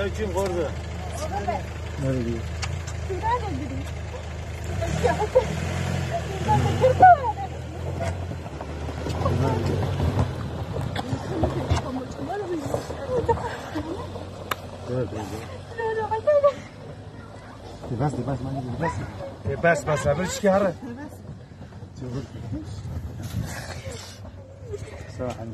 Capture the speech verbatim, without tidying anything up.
Selamünaleyküm, gordu. Nerede? Dur, dur, dur. Bas, bas, bas, bas. Bas, bas, bas. Sağ ol.